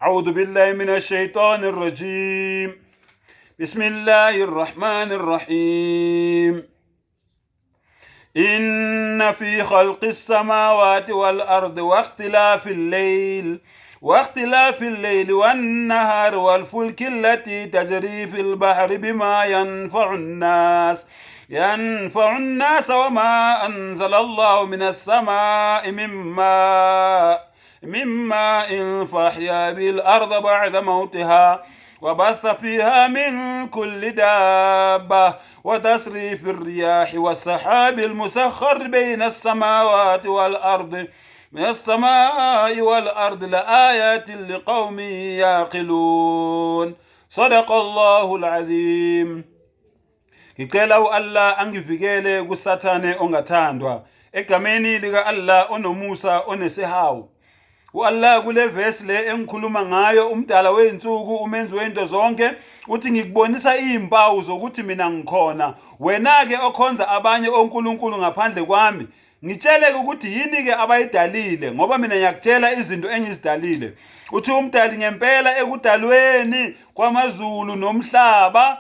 أعوذ بالله من الشيطان الرجيم بسم الله الرحمن الرحيم إن في خلق السماوات والأرض واختلاف الليل والنهار والفلك التي تجري في البحر بما ينفع الناس وما أنزل الله من السماء من ماء فأحيا به الأرض بعد موتها وبث فيها من كل دابة وتصريف الرياح والسحاب المسخر بين السماوات والأرض من السماء والأرض لآيات لقوم يعقلون. صدق الله العظيم. Ngicela u-Allah angivikele kuSathane ongathandwa, egameni lika-Allah onomusa onesihawu. U-Allah kule verse le engikhuluma ngayo, umdala wey'nsuku, umenzi wento zonke, uthi ngikubonisa iy'mpawu zokuthi mina ngikhona. Wena-ke okhonza abanye onkulunkulu ngaphandle kwami, ngitshele-ke ukuthi yini-ke abayidalile, ngoba mina ngiyakutshela izinto engizidalile. Uthi umdali, ngempela ekudalweni kwamazulu nomhlaba,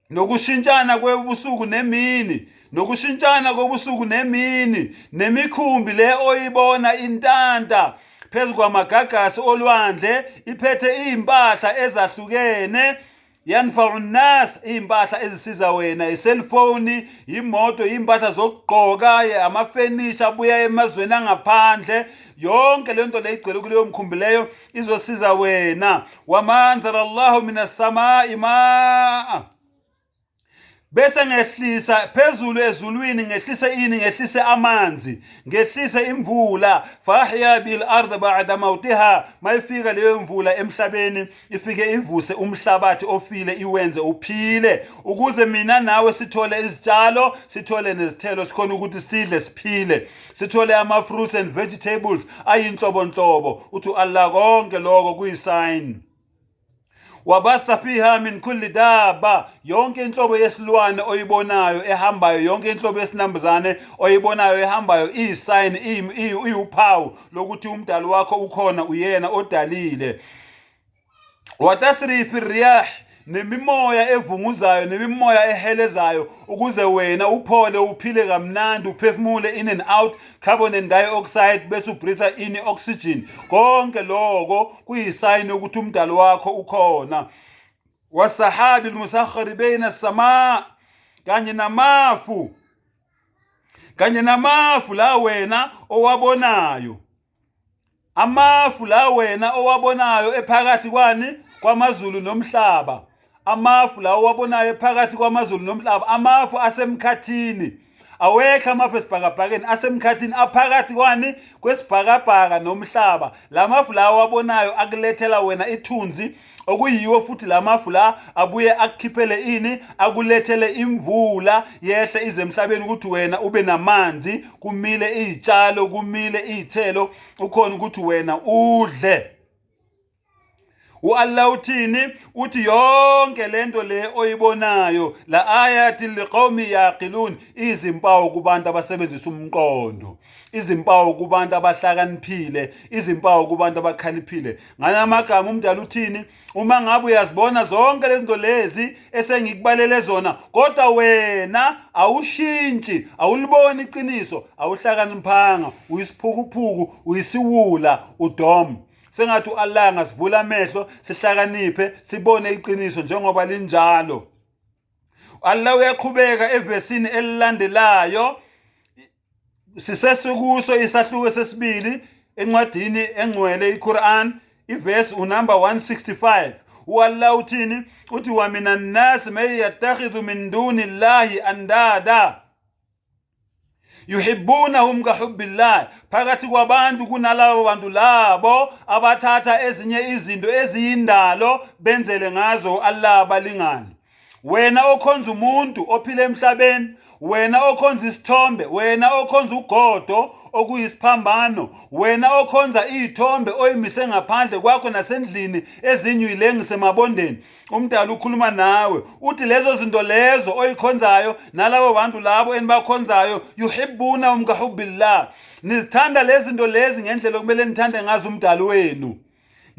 nokushintshana kwebusuku nemini, nokushintshana kobusuku nemini, nemikhumbi le oyibona intanta phezu kwamagagasi olwandle iphethe iy'mpahla ezahlukene, yanfa'u nnas, iy'mpahla ezisiza wena, i-cellphone, imoto, iy'mpahla zokugqoka, amafenisha abuya emazweni angaphandle, yonke le nto le igcwele kuleyo mkhumbi leyo izosiza wena. Wama anzala Allahu minas samai maa, bese ngehlisa phezulu ezulwini, ngehlise ini? Ngehlise amanzi, ngehlise imvula. Fahya bil ard ba'da mautiha, mayifika leyo mvula emhlabeni ifike ivuse umhlabathi ofile, iwenze uphile, ukuze mina nawe sithole izitshalo, sithole nezithelo, sikhona ukuthi sidle siphile, sithole ama fruits and vegetables ayinhlobonhlobo. Uthi Allah konke lokho kuyisign. Wabatha fiha min kulli dabba, yonke inhlobo yesilwane oyibonayo ehambayo, yonke inhlobo yesinambuzane oyibonayo ehambayo, iyisign, iwuphawu lokuthi umdali wakho ukhona, uyena odalile. Watasrifi riyah, nemimoya evunguzayo, nemimoya ehelezayo, ukuze wena uphole, uphile kamnandi, uphefumule in and out carbon and dioxide, bese ubreathe in oxygen. Konke lokho kuyisign ukuthi umdali wakho ukhona. Wasahabi almusakhkhari bayna as-samaa, kanye namafu la wena owabonayo, amafu la wena owabonayo ephakathi kwani? Kwamazulu nomhlaba. Amafu la owabonayo ephakathi kwamazulu nomhlaba, amafu asemkhathini, awekho amafu esibhakabhakeni, asemkhathini, aphakathi kwani? Kwesibhakabhaka nomhlaba. La mafu la owabonayo akulethela wena ithunzi, okuyiwo futhi la mafu la abuye akukhiphele ini? Akulethele imvula, yehle ize emhlabeni ukuthi wena ube namanzi, kumile iy'tshalo, kumile iy'thelo, ukhona ukuthi wena udle. U-Allah uthini? Uthi yonke lento le oyibonayo, la ayati liqaumi yaqilun, izimpawu kubantu abasebenzisa umqondo, izimpawu kubantu abahlakaniphile, izimpawu kubantu abakhaliphile. Nganamagama umdala uthini? Uma ngabe uyazibona zonke lezi zinto lezi esengikubalele zona, kodwa wena awushintshi, awuliboni iqiniso, awuhlakaniphanga, uyisiphukuphuku, uyisiwula, udom. Sengathi u-Allah angasivula amehlo, sihlakaniphe, sibone iqiniso njengoba linjalo. Allah uyaqhubeka evesini elilandelayo, sisesikuso isahluko sesibili encwadini engcwele iQuran, ivesi unumber 165. U-Allah uthini? Uthi wa minan nas man yattakhidhu min duni llahi andada yuhibbunahum kahubbillah, phakathi kwabantu kunalabo bantu labo abathatha ezinye izinto eziyindalo benzele ngazo Allah abalingani. Wena okhonza umuntu ophila emhlabeni, wena okhonza isithombe, wena okhonza ugodo okuyisiphambano, wena okhonza iy'thombe oyimise ngaphandle kwakho nasendlini, ezinye uyilengise emabondeni, umdala ukhuluma nawe, uthi lezo zinto lezo oyikhonzayo nalabo bantu labo enibakhonzayo, yuhibbunahum kahubbillah, nizithanda lezi zinto lezi ngendlela okumele nithande ngazo umdali wenu.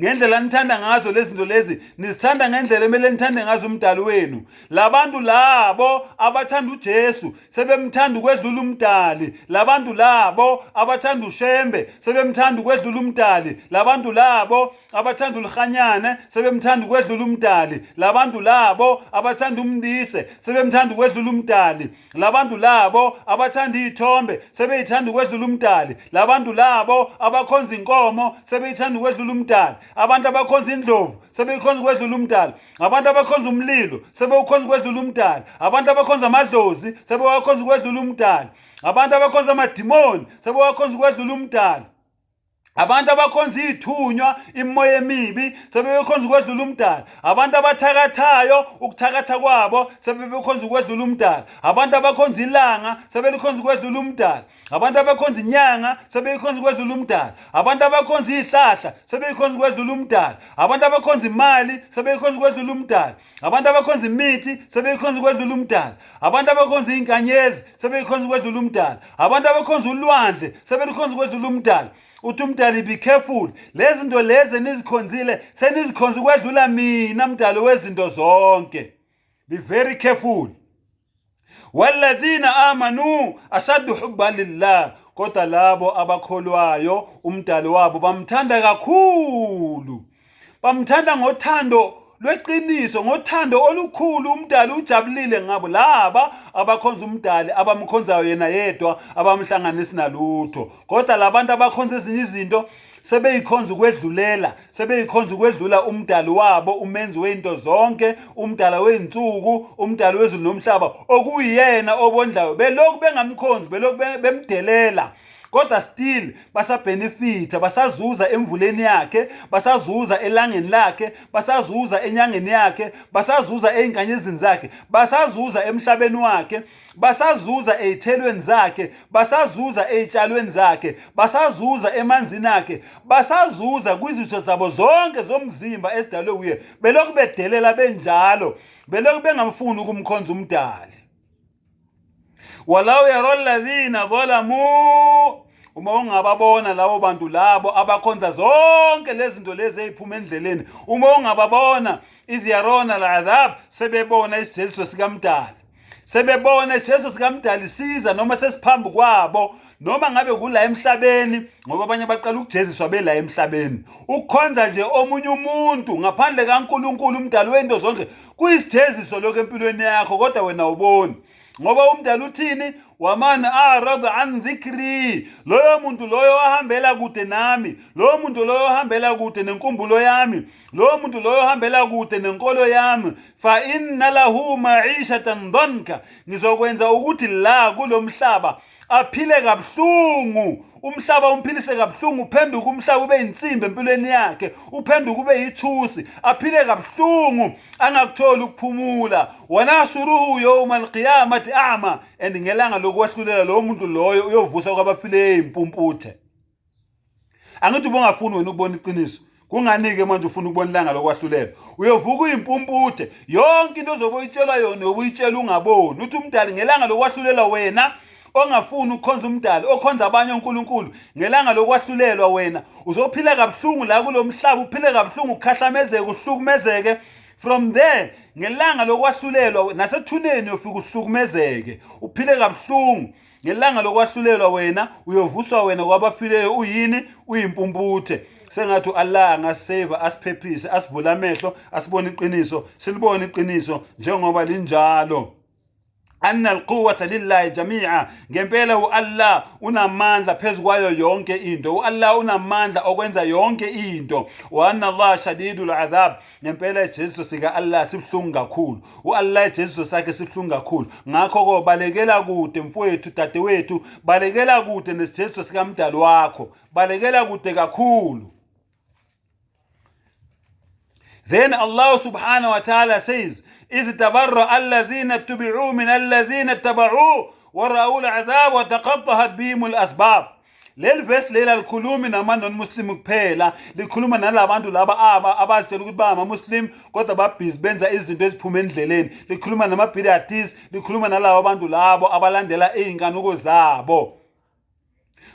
Ngendlela nithanda ngazo lezi zinto lezi, nizithanda ngendlela emele nithande ngazo umdali wenu. Labantu labo abathanda uJesu sebemthanda ukwedlula umdali. Labantu labo abathanda uShembe sebemthanda ukwedlula umdali. Labantu labo abathanda ulihanyane sebemthanda ukwedlula umdali. Labantu labo abathanda umndise sebemthanda ukwedlula umdali. Labantu labo abathanda iy'thombe sebeyithanda ukwedlula umdali. Labantu labo abakhonza inkomo sebeyithanda ukwedlula umdali. Abantu abakhonza indlovu sebeyikhonza ukwedlula umdali. Abantu abakhonza umlilo sebewukhonza ukwedlula umdali. Abantu abakhonza amadlozi sebewakhonza ukwedlula umdali. Abantu abakhonza amadimoni sebewakhonza ukwedlula umdali. Abantu abakhonza iy'thunywa, imimoya emibi, sebebekhonza ukwedlula umdali. Abantu abathakathayo, ukuthakatha kwabo sebebekhonza ukwedlula umdali. Abantu abakhonza ilanga sebelikhonza ukwedlula umdali. Abantu abakhonza inyanga sebeyikhonza ukwedlula umdali. Abantu abakhonza iy'hlahla sebeyikhonza ukwedlula umdali. Abantu abakhonza imali sebeyikhonza ukwedlula umdali. Abantu abakhonza imithi sebeyikhonza ukwedlula umdali. Abantu abakhonza iy'nkanyezi sebeyikhonza ukwedlula umdali. Abantu abakhonza ulwandle sebelikhonza ukwedlula umdali. Uthi umdali, be careful, lezi zinto lezi enizikhonzile senizikhonza ukwedlula mina mdali wezinto zonke. Be very careful. Walladhina amanu ashaddu hubban lillah, kodwa labo abakholwayo umdali wabo bamthanda kakhulu, bamthanda ngothando lweqiniso, ngothando olukhulu. Umdali ujabulile ngabo laba abakhonza umdali, abamkhonzayo yena yedwa, abamhlanganisi nalutho. Kodwa labantu abakhonza ezinye izinto sebeyikhonza ukwedlulela, sebeyikhonza ukwedlula umdali wabo, umenzi wezinto zonke, umdala wezinsuku, umdali wezulu nomhlaba, okuyiyena obondlayo. Belokhu bengamkhonzi, belokhu bemdelela, kodwa still basabhenefitha, basazuza emvuleni yakhe, basazuza elangeni lakhe, basazuza enyangeni yakhe, basazuza ey'nkanyezini zakhe, basazuza emhlabeni wakhe, basazuza ey'thelweni zakhe, basazuza ey'tshalweni zakhe, basazuza emanzini akhe, basazuza kwizitho zabo zonke zomzimba ezidalwe wuye. Belokhu bedelela benjalo, belokhu bengamfuni ukumkhonza umdali. Walau yara alladhina zalamu, uma ungababona labo bantu labo abakhonza zonke lezi zinto lezi eziphuma endleleni, uma ungababona idh yarona al'adhab, sebebona isijeziso sikamdali, sebebona isijeziso sikamdali siza noma sesiphambi kwabo, noma ngabe kula emhlabeni, ngoba abanye baqala ukujeziswa bela emhlabeni. Ukukhonza nje omunye umuntu ngaphandle kaNkulunkulu umdali wento zonke kuyisijeziso lokho empilweni yakho, kodwa wena awuboni. Ngoba umdali uthini? Waman arada an dhikri, loyo muntu loyo ohambela kude nami, loyo muntu loyo ohambela kude nenkumbulo yami, loyo muntu loyo ohambela kude nenkolo yami, fa inna lahu ma'ishatan dhanka, ngizokwenza ukuthi la kulomhlaba aphile kabuhlungu, umhlaba umphilise kabuhlungu, uphenduke umhlaba ube insimbi empilweni yakhe, uphenduke ube yithusi, aphile kabuhlungu, angakutholi ukuphumula. Wanashuruhu yawma alqiyamati a'ma, and ngelanga lokwahlulela lowo muntu loyo uyovuswa kwabafileyo impumputhe. Angithi ubungafuni wena ukubona iqiniso, kungani-ke manje ufuna ukubona ilanga lokwahlulela? Uyovuka uyimpumputhe, yonke into ozobe uyitshelwa yona uyobuyitshela ungaboni. Uthi umdali ngelanga lokwahlulelwa wena ongafuni ukukhonza umdali, okhonza abanye onkulunkulu, ngelanga lokwahlulelwa wena uzophila kabuhlungu la kulo mhlaba, uphile kabuhlungu, ukhahlamezeke, uhlukumezeke. From there ngelanga lokwahlulelwa nasethuneni uyofika uhlukumezeke, uphile kabuhlungu. Ngelanga lokwahlulelwa wena uyovuswa wena kwabafileyo uyini? Uyimpumputhe. Sengathi u-Allah angasave, asiphephise, asivule amehlo, asibone iqiniso, silibone iqiniso njengoba linjalo. Anna alquwwata lillahi jamia, ngempela u-Allah unamandla phezu kwayo yonke into, u-Allah unamandla okwenza yonke into. Wa anna Allah shadidul adhab, ngempela isijeziso sika-Allah sibuhlungu kakhulu, u-Allah isijeziso sakhe sibuhlungu kakhulu. Ngakho-ko balekela kude mfowethu, dadewethu, balekela kude nesijeziso sikamdali wakho, balekela kude kakhulu. Then Allah subhanahu wa ta'ala says, إذ تبرأ الذين اتبعوا من الذين اتبعوه ورأوا العذاب وتقطعت بهم الأسباب. Leli verse leli alikhulumi nama-non-muslim kuphela, likhuluma nalabantu laba aba abazitshela ukuthi bangama-muslim kodwa babhizi benza izinto eziphuma endleleni. Likhuluma nama-bid'atis, likhuluma nalabo bantu labo abalandela iy'nkanuko zabo.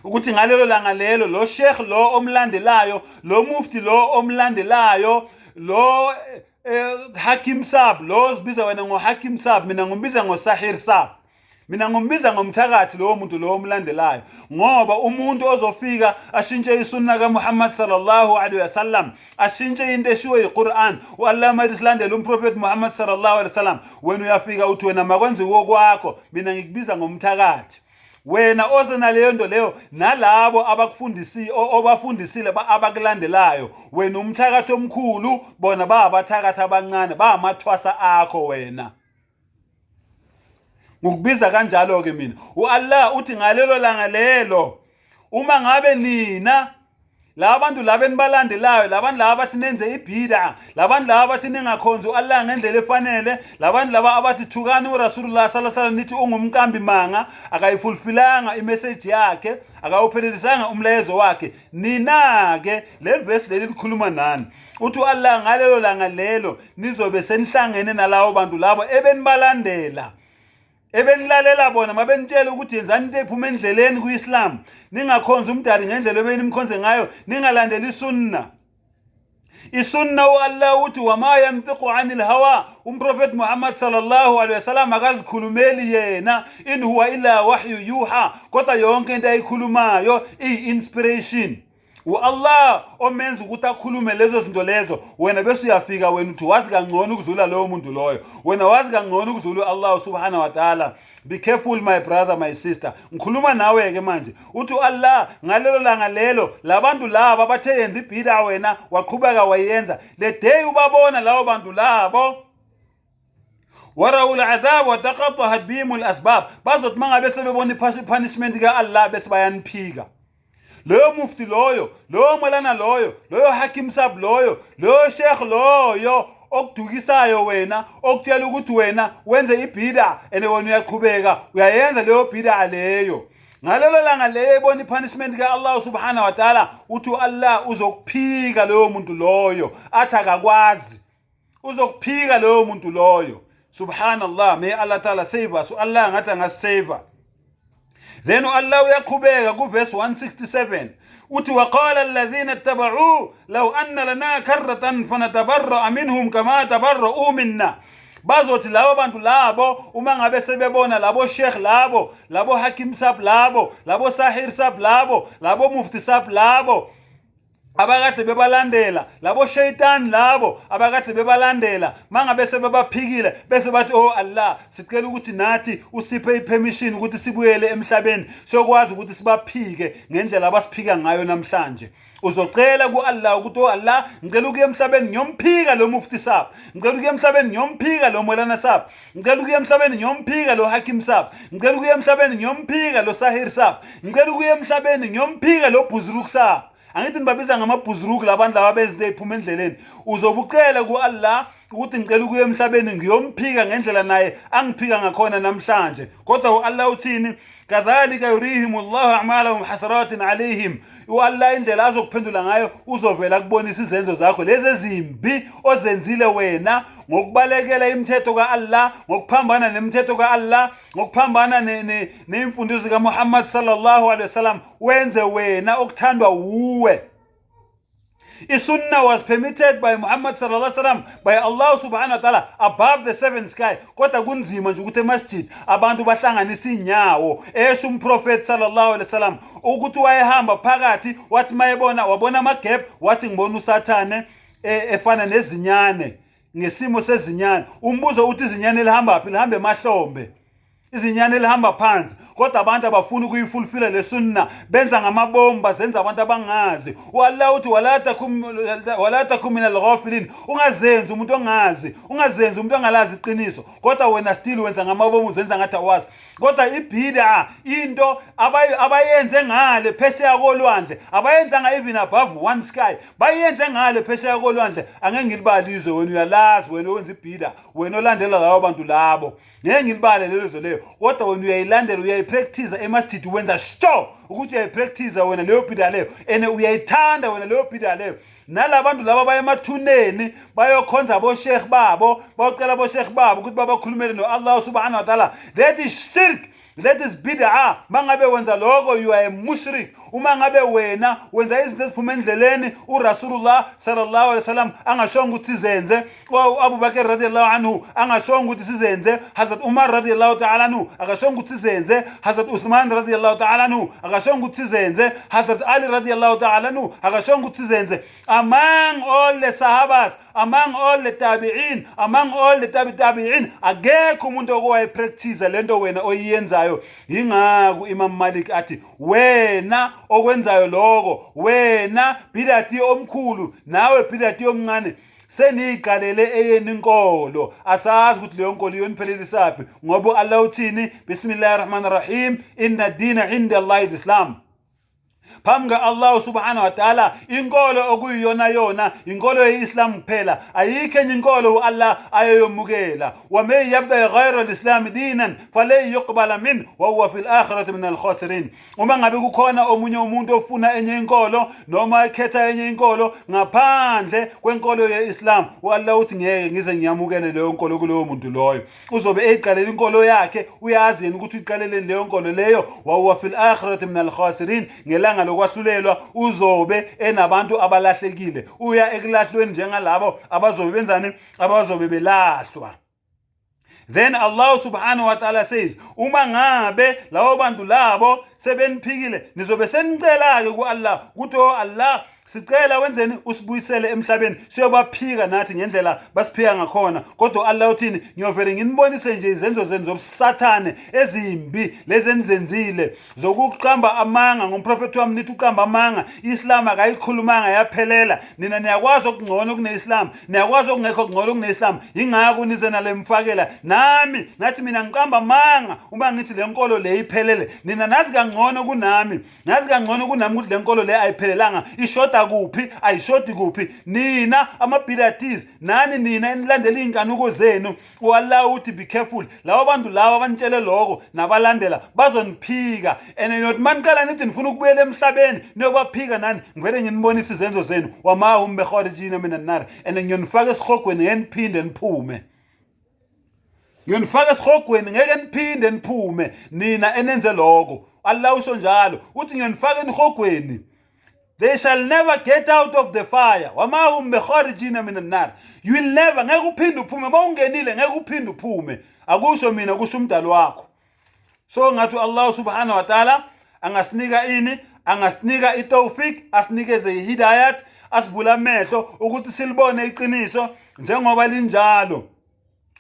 Ukuthi ngalelo langa lelo, lo sheikh lo omlandelayo, lo mufti lo omlandelayo, lo Hakim Sab lo zibiza wena ngoHakim Sab, mina ngimbiza ngoSahir Sab, mina ngimbiza ngomthakathi lowo muntu lowo omlandelayo, ngoba umuntu ozofika ashintshe isunna kaMuhammad sallallahu alaihi wasallam, ashintshe into eshiwo yiQuran, uAllah mayithi silandele umprofeti Muhammad sallallahu alaihi wasallam, wena uyafika uthi wena makwenziwe okwakho, mina ngikubiza ngomthakathi. Wena oze naleyo nto leyo nalabo abakufundisi obafundisile abakulandelayo, wena umthakathi omkhulu, bona bayabathakathi abancane, bayamathwasa akho wena. Ngikubiza kanjalo ke mina. UAllah uthi ngalelo langa lelo, uma ngabe nina laba bantu laba enibalandelayo, labantu laba abathi nenze ibida, labantu laba abathi ningakhonzi u-Allah ngendlela efanele, labantu laba abathi thukani uRasulullah sallallahu alaihi wasallam, nithi ungumqambi manga, akayifulfilanga imessage yakhe, akawuphelelisanga umlayezo wakhe, nina-ke leli vesi leli likhuluma nani. Uthi u-Allah ngalelo langa lelo nizobe senihlangene nalabo bantu labo ebenibalandela, ebenilalela bona mabenitshela ukuthi yenzani into ephuma endleleni kwi-Islam, ningakhonzi umdali ngendlela ebenimkhonze ngayo, ningalandeli isunna. Isunna u-Allah uthi wama yantiqu anil hawa, umprofethi Muhammad sallallahu alaihi wasallam akazikhulumeli yena, in huwa illa wahyu yuha, kodwa yonke into ayikhulumayo iyi-inspiration. U-Allah omenza ukuthi akhulume lezo zinto lezo. Wena bese uyafika wena uthi wazi kangcono ukudlula loyo muntu loyo, wena wazi kangcono ukudlula u-Allah subhanahu wa ta'ala. Be careful, my brother, my sister, ngikhuluma nawe-ke manje. Uthi u-Allah ngalelo langa lelo, labantu laba bathe yenza ibhida, wena waqhubeka wayenza, the day ubabona labo bantu labo, warawu al-adhab wa taqatta'at bihim al-asbab, bazothi mangabe sebebona i-punishment ka-Allah bese bayaniphika. Loyo mufti loyo, loyo molana loyo, loyo hakim sab loyo, loyo sheikh loyo okudukisayo wena, okutshela ukuthi wena wenze ibhida and wena uyaqhubeka uyayenza leyo bhida leyo, ngalelo langa leyo ebona i-punishment ka-Allah subhanahu wa ta'ala, uthi u-Allah uzokuphika loyo muntu loyo, athi akakwazi, uzokuphika loyo muntu loyo. Subhanallah, may Allah ta'ala save us. Allah ngathi angasave. Then Allah uyaqhubeka kuverse 167, uthi waqala alladhina ittaba'u law anna lana karratan fanatabarra'a minhum kama tabarra'u minna. Bazothi labo bantu labo uma ngabe sebebona labo sheikh labo, labo hakim sab labo, labo sahir sab labo, labo mufti sab labo abakade bebalandela, labo shaytan labo abakade bebalandela, mangabe sebebaphikile bese bathi, oh Allah, sicela ukuthi nathi usiphe ipermission ukuthi sibuyele emhlabeni siyokwazi ukuthi sibaphike ngendlela abasiphika ngayo namhlanje. Uzocela ku-Allah ukuthi, oh Allah, ngicela ukuya emhlabeni ngiyomphika lo mufti sab, ngicela ukuya emhlabeni ngiyomphika lo molana sab, ngicela ukuya emhlabeni ngiyomphika lo hakim sab, ngicela ukuya emhlabeni ngiyomphika lo sahir sab, ngicela ukuya emhlabeni ngiyomphika lo bhuzuruk sab. Angithi nibabiza ngamabhuzuruk labantu laba bezinto ey'phuma endleleni. Uzobucela ku-Allah ukuthi ngicela ukuya emhlabeni ngiyomphika ngendlela naye angiphika ngakhona namhlanje. Kodwa u-Allah uthini? Kadhalika yurihim Allahu a'malahum hasaratin alayhim. U-Allah indlela azokuphendula ngayo, uzovela kubonisa izenzo zakho lezi ezimbi ozenzile wena ngokubalekela imithetho ka-Allah, ngokuphambana nemithetho ka-Allah, ngokuphambana ney'mfundiso zikaMuhammad sallallahu alaihi wasallam, wenze wena okuthandwa wuwe. Isunna was permitted by Muhammad sallallahu alaihi wasallam, by Allah subhanahu wa ta'ala above the seven sky. Kodwa kunzima nje ukuthi emasjid abantu bahlanganisa inyawo. Esho umprofet sallallahu alaihi wasallam ukuthi wayehamba phakathi, wathi mayebona wabona ama gap, wathi ngibona uSathane efana nezinyane, ngesimo sezinyane. Umbuzo uthi izinyane lihamba phi? Lihamba emahlombe. Izinyane lihamba phansi, kodwa abantu abafuni ukuyifulfila le sunna, benza ngamabomu, bazenza abantu abangazi. U-Allah uthi wala takum min alghafilin, ungazenzi umuntu ongazi, ungazenzi umuntu ongalazi iqiniso, kodwa wena still wenza ngamabomu, uzenza ngathi awazi. Kodwa ibid'a into abayenze ngale phesheya kolwandle, abayenzanga even above one sky, bayenze ngale phesheya kolwandle. Angeke ngilibale izwe, wena uyalazi, wena owenza ibid'a, wena olandela labo bantu labo, ngeke ngilibale lelo zwe leyo, kodwa wena uyayilandela, uyayipractice emasjid, wenza sure ukuthi uyayipractice wena leyo bid'a leyo and uyayithanda wena leyo bid'a leyo. Nalabantu laba baye emathuneni bayokhonza aboshekh babo, bayocela aboshekh babo ukuthi babakhulumele no-Allah subhanahu wa ta'ala. That is shirk. That is bid'ah. Mangabe wenza lokho you are a mushrik. Uma ngabe wena wenza izinto eziphuma endleleni uRasulullah sallallahu alaihi wasallam angashongo ukuthi sizenze, Abu Bakr radiyallahu anhu angashongo ukuthi sizenze, Hazrat Umar radiyallahu ta'ala anhu akashongo ukuthi sizenze, Hazrat Uthman radiyallahu ta'ala anhu akashongo ukuthi sizenze, Hazrat Ali radiyallahu ta'ala anhu akashongo ukuthi sizenze. Among all the sahabas, among all the tabi'in, among all the tabi tabi'in, akekho umuntu owayepractice lento wena oyiyenzayo. Yingakho Imam Malik athi wena okwenzayo lokho, wena bidati omkhulu nawe bidati omncane, seniyiqalele eyenu inkolo. Asazi ukuthi leyo nkolo iyoniphelelisaphi, ngoba Allah uthini? Bismillahir Rahmanir Rahim, inna dina inda Allahi islam. Phambi ka-Allah subhanahu wa ta'ala inkolo okuyiyona yona inkolo ye-Islam kuphela, ayikho enye inkolo u-Allah ayoyomukela. Wa man yabda ghayra al-islam dinan falan yuqbala min wa huwa fil akhirati min al-khasirin. Uma ngabe kukhona omunye umuntu ofuna enye inkolo noma ekhetha enye inkolo ngaphandle kwenkolo ye-Islam, u-Allah uthi ngeke ngize ngiyamukele leyo nkolo kulowo muntu loyo. Uzobe eyiqalela inkolo yakhe, uyazi yena ukuthi uyiqaleleni leyo nkolo leyo. Wa huwa fil akhirati min al-khasirin, ngelanga lokwahlulelwa uzobe enabantu abalahlekile, uya ekulahlweni njengalabo abazobe benzani, abazobe belahlwa. Then Allah subhanahu wa ta'ala says, uma ngabe labo bantu labo sebeniphikile, nizobe senicela-ke ku-Allah ukuthi oh Allah, sicela wenzeni, usibuyisele emhlabeni siyobaphika nathi ngendlela basiphika ngakhona. Kodwa Allah uthini? Ngiyovele nginibonise nje izenzo zenu zobusathane ezimbi lezi enizenzile zokuqamba amanga ngomprofethi wami. Nithi uqamba amanga, i-Islam akayikhulumanga yaphelela. Nina niyakwazi okungcono kune-Islam, niyakwazi okungekho kungcono kune-Islam, yingakho nize nale mfakela. Nami nathi mina ngiqamba amanga uma ngithi le nkolo le iphelele. Nina nazi kangcono kunami, nazi kangcono kunami ukuthi le nkolo le ayiphelelanga, ishoda kuphi, ayishodi kuphi. Nina ama-bidatis nani nina enilandela iy'nkanuko zenu, u-Allah uthi be careful, laba bantu laba abanitshele lokho nabalandela bazoniphika. And niyothi maniqala nithi nifuna ukubuyela emhlabeni niyobaphika nani, ngivele nginibonise izenzo zenu. Wama hum bekharijina minan nar, and ngiyonifaka esihogweni ngeke niphinde niphume. Ngiyonifaka esihogweni ngeke niphinde niphume nina enenze lokho. Allah usho njalo, uthi ngiyonifaka enihogweni. They shall never get out of the fire. Wama hum bekharijina minan nar. You will never, ngeke uphinde uphume. Uma ungenile ngeke uphinde uphume. Akusho mina, kusho umdali wakho. So ngathi Allah subhanahu wa ta'ala angasinika ini? Angasinika itawfik, asinikeze ihidayat, asivule amehlo ukuthi silibone iqiniso njengoba linjalo.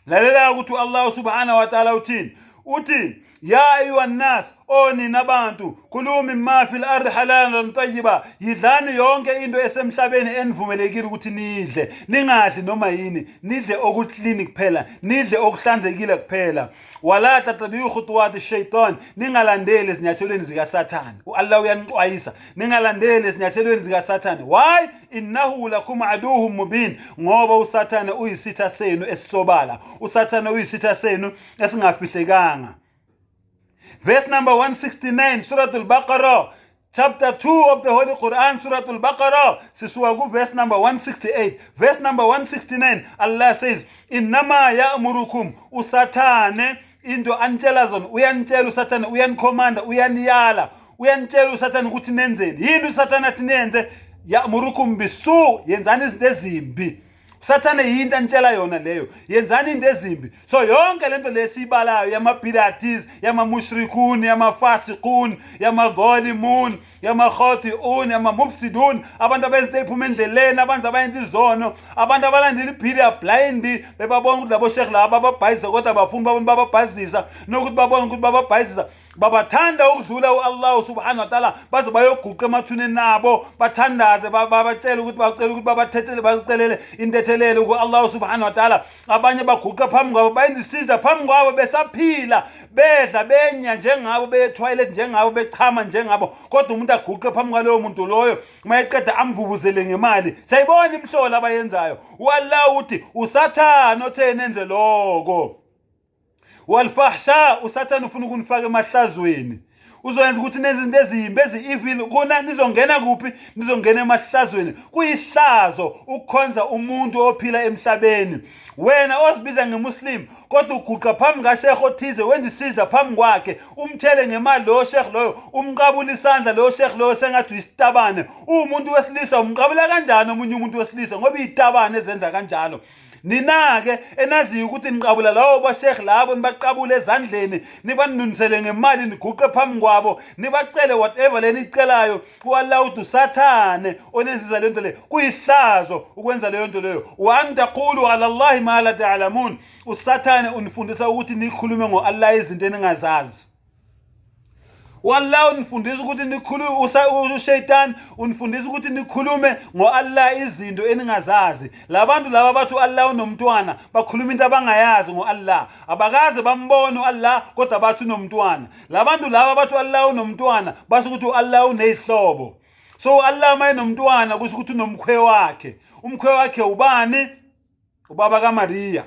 Lalela ukuthi Allah subhanahu wa ta'ala uthini. Uthi ya ayuha nnas, o nina bantu, kulu mimma fil ardi halalan tayyiba, yidlani yonke into esemhlabeni enivumelekile ukuthi nidle, ningadli noma yini, nidle okuclean kuphela, nidle okuhlanzekile kuphela. Wala tatabiu khutuwati shaitan, ningalandeli ezinyathelweni zikaSathane. U-Allah uyanixwayisa, ningalandeli ezinyathelweni zikaSathane. Why? Innahu lakum aduhum mubin, ngoba uSathane uyisitha senu esisobala, uSathane uyisitha senu esingafihlekanga. Verse number 169, Surah Al-Baqarah, chapter 2 of the Holy Quran, Surah Al-Baqarah, sisuka ku verse number 168. Verse number 169, Allah says, innama ya'murukum, uSathane into anitshela zona, uyanitshela uSathane, uyanikhomanda, uyaniyala, uyanitshela uSathane ukuthi nenzeni. Yini uSathane athi nenze? Ya'murukum bisu, yenzani izinto ezimbi. Usathane yinto anitshela yona leyo, yenzani into ezimbi. So yonke lento lesiyibalayo yama-bidatis, yama-mushrikun, yama-fasiqun, yama-zalimun, yama-khati'un, yama-mufsidun, abantu abenza into ey'phuma endleleni, abantu abayenza izono, abantu abalandela ibhidia blind, bebabona ukuthi labo shekh laba bababhayizisa, kodwa bafuni babone bababhayizisa, nokuthi babone ukuthi bababhayizisa, babathanda ukudlula u-Allah subhanahu wa ta'ala, baze bayoguqa emathuneni nabo bathandaze, babatshele ukuthi bacela ukuthi babathethele, bacelele intethelelo ku-Allah subhanahu wa ta'ala. Abanye baguqa phambi kwabo, bayenza isiza phambi kwabo besaphila, bedla benya njengabo, beye toilet njengabo, bechama njengabo, kodwa umuntu aguqe phambi kwaloyo muntu loyo, uma eqeda amvuvuzele ngemali. Siyayibona imihlola abayenzayo. U-Allah uthi uSathane othe nenze lokho. Walfahsha, uSathane ufuna ukunifaka emahlazweni. Uzoyenza ukuthi nenze izinto ezimbi ezi-evil kuna nizongena kuphi? Nizongena emahlazweni. Kuyihlazo ukukhonza umuntu ophila emhlabeni. Wena ozibiza ngemuslim kodwa uguqa phambi kashekh othize wenza isizla phambi kwakhe umthele ngemali loyo shekh loyo umqabula isandla loyo shekh loyo sengathi uyisitabane. Uwumuntu wesilisa umqabula kanjani omunye umuntu wesilisa ngoba iyitabane ezenza kanjalo. Nina-ke enaziyo ukuthi niqabula lawo bashekh labo nibaqabule ezandleni nibanunisele ngemali niguqe phambi kwabo nibacele whatever le niyicelayo u-Allah uthi usathane onenzisa leyo nto leyo. Kuyihlazo ukwenza leyo nto leyo. Wa an taqulu ala Allahi ma la ta'lamun. Usathane unifundisa ukuthi nikhulume ngo-Allah izinto eningazazi. U-Allah unifundisa ukuthi nikhulume, uShaitan unifundisa ukuthi nikhulume ngo-Allah izinto eningazazi. Labantu laba bathi u-Allah unomntwana bakhuluma into abangayazi ngo-Allah. Abakaze bambone u-Allah kodwa bathi unomntwana. Labantu laba bathi u-Allah unomntwana basho ukuthi u-Allah unezihlobo. So u-Allah uma enomntwana kusho ukuthi unomkhwe wakhe. Umkhwe wakhe ubani? Ubaba kaMaria.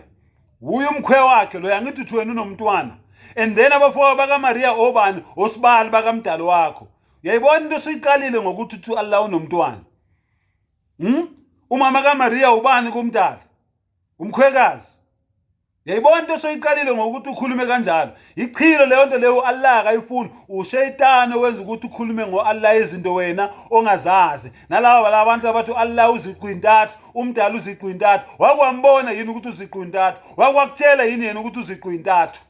Wuye umkhwe wakhe loyo, angithi uthi wena unomntwana. And then abafowabo bakaMaria obani? Osibali bakamdali wakho. Uyayibona into osuyiqalile ngokuthi uthi u-Allah unomntwana. Umama kaMaria ubani kumdali? Umkhwekazi. Uyayibona into osoyiqalile ngokuthi ukhulume kanjalo. Ichilo leyo nto leyo u-Allah akayifuni. Ushayitani owenza ukuthi ukhulume ngo-Allah izinto wena ongazazi. Nalaba labantu abathi u-Allah uziqintathu, umdala uziqintathu. Wakwambona yini ukuthi uziqintathu? Wakwakutshela yini yena ukuthi uziqintathu?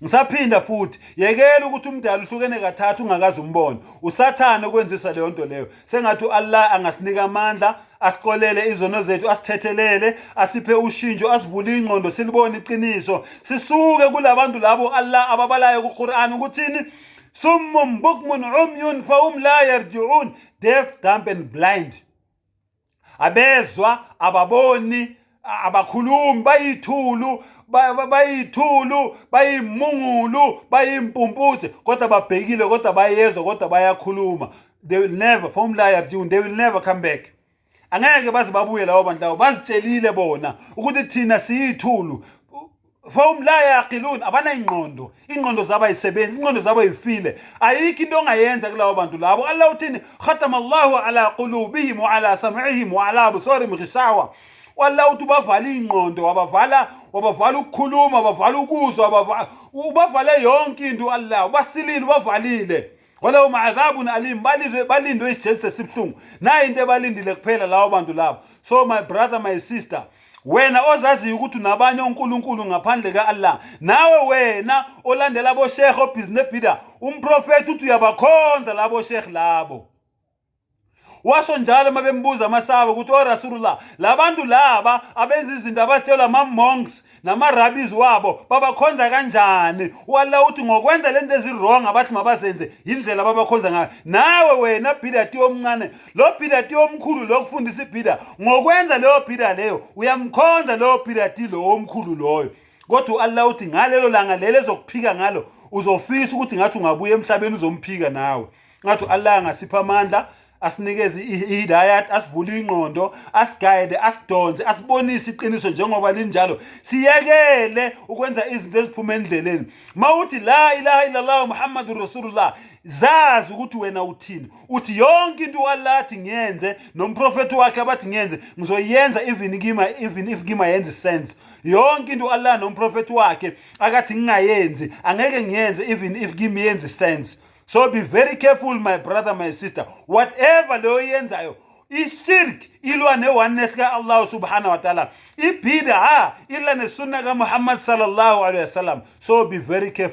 Ngisaphinda futhi, yekela ukuthi umdala uhlukene kathathu ungakaze umbone. Usathane okwenzisa leyo nto leyo. Sengathi u-Allah angasinika amandla, asixolele izono zethu, asithethelele, asiphe ushintsho, asivule ingqondo silibone iqiniso. Sisuke kulabantu labo Allah ababalayo kuQur'an ukuthini? Summum bukmun umyun fahum la yarji'un, deaf, dumb and blind. Abezwa, ababoni, abakhulumi, bayithulu, bayithulu, bayimungulu, bayimpumputhe, kodwa babhekile, kodwa bayezwa, kodwa bayakhuluma. They will never, fahum la yarji'un, they will never come back. Angeke baze babuye labo bantu labo, bazitshelile bona ukuthi thina siyithulu. Fahum la yaqilun, abanayingqondo, ingqondo zabo ayisebenzi, ingqondo zabo ayifile. Ayikho into ongayenza kulabo bantu labo. Allah uthini? Khatama Allahu ala qulubihim wa ala sam'ihim wa ala absarihim ghishawa. Allah uthi ubavala ingqondo, wabavala, wabavala ukukhuluma, wabavala ukuzwa, ubavale yonke into Allah, ubasilile, ubavalile. Walahum adhabun alim, balizwe balindwe isijeziso esibuhlungu. Nayi into ebalindile kuphela labo bantu labo. So my brother, my sister, wena ozaziyo ukuthi unabanye onkulunkulu ngaphandle ka-Allah, nawe wena olandela aboshekhe obhizi nebhida, umprofethi uthi uyabakhonza labo shekhe labo. Washo njalo uma bembuza amasaba ukuthi o Rasulullah, labantu laba abenza izinto abazitshelwa ama-monks nama-rabbis wabo babakhonza kanjani? U-Allah uthi ngokwenza lento ezi-wrong abathi mabazenze yindlela ababakhonza ngayo. Nawe wena bidati omncane, lo bidati omkhulu lo kufundisa ibida, ngokwenza leyo bida leyo uyamkhonza leyo bidati lo omkhulu loyo. Kodwa u-Allah uthi ngalelo langa lelo ezokuphika ngalo uzofisa ukuthi ngathi ungabuya emhlabeni uzomphika nawe. Ngathi u-Allah angasipha amandla, asinikeze ihidayat, asivule ingqondo, asigayide, asidonse, asibonise iqiniso njengoba linjalo. Siyekele ukwenza izinto eziphuma endleleni. Mawuthi la ilaha illallah Muhammadur Rasulullah, zazi ukuthi wena uthini. Uthi yonke into u-Allah athi ngiyenze nomprofethi wakhe abathi ngiyenze, ngizoyenza even kima, even if kima yenze sense. Yonke into u-Allah nomprofethi wakhe akathi ngingayenzi, angeke ngiyenze even if kimi yenze sense. So be very careful, my brother, my sister. Whatever leyo yenzayo, ishirk ilwa ne-oneness ka-Allah subhanahu wa ta'ala. Ibid'a ilwa nesunna ka-Muhammad sallallahu alaihi wasallam. So be very careful.